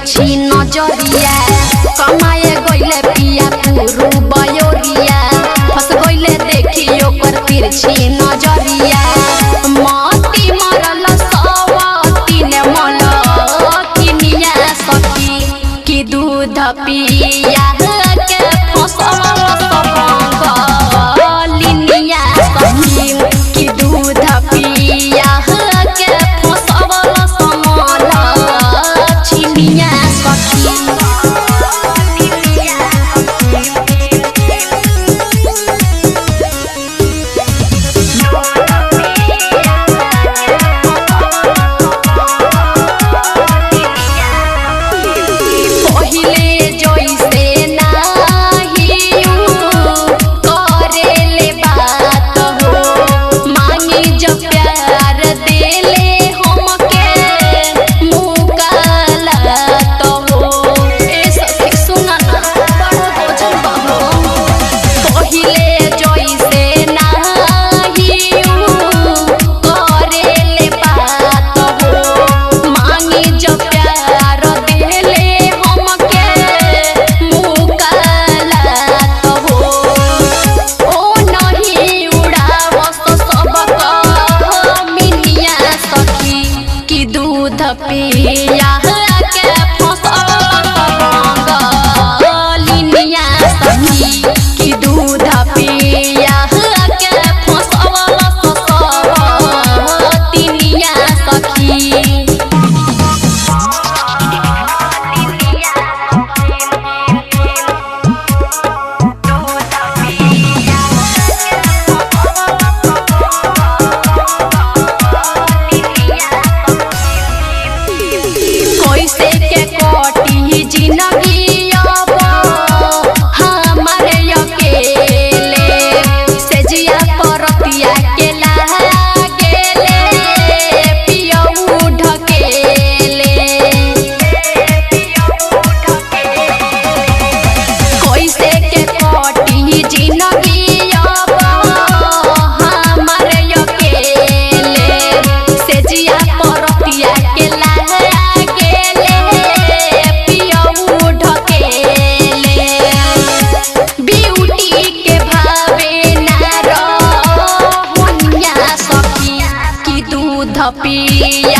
तिरछी नजरिया कमाए गइले पिया पुरु बयोरिया फस गइले देखी ओकर तिरछी नजरिया मती मरल सवती ने मल किनिया सखी कि दूध पिया के फसल लिनिया सखी कि दूध पिया के फसल समल छिनिया सखी। पहिले जइसे नाही करेले बात हो मांगी जब प्यार देले हमके मुकालत हो। ए सखी सुन ना बड़ गजब बा हो। पहिले जइसे नाही करेले बात हो मांगी जब प्यार देले हमके मुकालत हो। ओ नहीं उड़ावस सबक मिनिया सखी कि दूध पिया के फसल लिनिया सखी कि दूध पिया के फसल तिनिया सखी। कैसे के कटी जिंदगी अब हमारे अकेले सेजिया परतिया के लागेले पियऊ ढकेले। कैसे के कटी जिंदगी अब हमारे अकेले सेजिया परतिया के लागेले पियऊ ढकेले। ब्यूटी के भावे ना रहुनिया सखी कि दूध पिया